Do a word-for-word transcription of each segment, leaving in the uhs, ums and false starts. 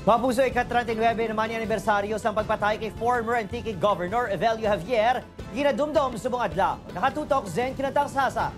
Kapuso, ika-treinta y nuebe naman nga anibersaryo sang pagpatay kay former Antique Governor Evelio Javier ginadumdom subong adlaw. Nakatutok, Zen Kinatang Sasa.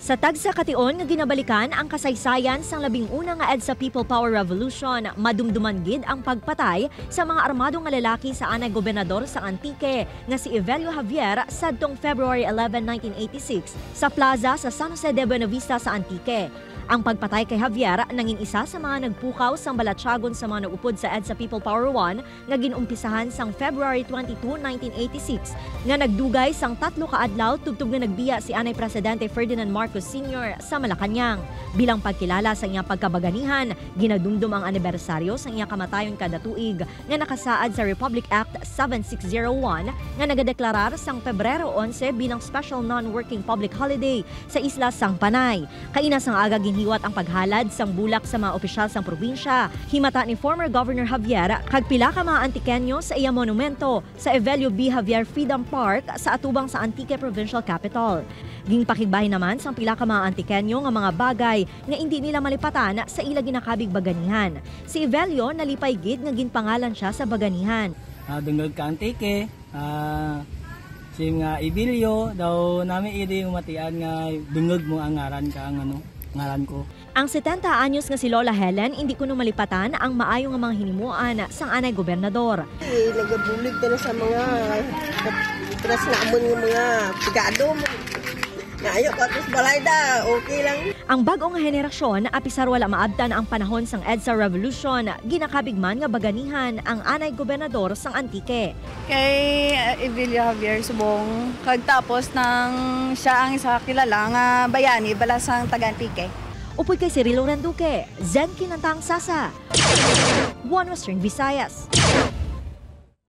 Sa tagsa ka tion nga ginabalikan ang kasaysayan sang labing una nga EDSA People Power Revolution, madumduman gid ang pagpatay sa mga armado nga lalaki sa anay gobernador sa Antique nga si Evelio Javier sadtong February eleven, nineteen eighty-six, sa plaza sa San Jose de Buenavista sa Antique. Ang pagpatay kay Javier nangin isa sa mga nagpukaw sang balatyagon sa mga nag-upod sa EDSA People Power One nga gin-umpisahan sang February twenty-two, nineteen eighty-six, nga nagdugay sang tatlo ka adlaw tubtob nga nagbiya si anay Presidente Ferdinand Marcos Senior sa Malacañang. Bilang pagkilala sa iyang pagkabaganihan, ginadumdom ang anibersaryo sang iyang kamatayon kada tuig nga nakasaad sa Republic Act seven six zero one nga nagadeklarar sang Pebrero onse bilang special non-working public holiday sa isla sang Panay. Kaina sang aga ginhiwat ang paghalad sang bulak sa mga opisyal sang probinsya, himata ni former Governor Javier kag pila ka mga Antiqueño sa iya monumento sa Evelio B. Javier Freedom Park sa atubang sa Antique Provincial Capitol. Ginpakigbahin naman sang pila ka mga Antiqueño nga mga bagay nga indi nila malipatan sa ila ginakabig baganihan. Si Evelio nalipay gid nga ginpangalan sia sa baganihan. Ah, dungog ka Antique, ah, si nga Evelio, daw nami iri matian nga dungog mo ang ngaran ka, ang ano, ngaran ko. Ang setenta anyos nga si Lola Helen indi kuno malipatan ang maayo nga mga hinimuan sang anay gobernador. Eh, nagabulig ka na sa mga tras namon nga mga pigado. Nga ayaw ka sa balay da, okay lang. Ang bag-o nga henerasyon, apisar wala maabtan ang panahon sang EDSA Revolution, ginakabig man nga baganihan ang anay gobernador sang Antique. Kay, uh, Evelio Javier subong, kag tapos nang siya ang isa kilala nga bayani bala sang taga Antique. Upod kay Cirilo Randuque, Zen Kinantang Sasa, One Western Visayas.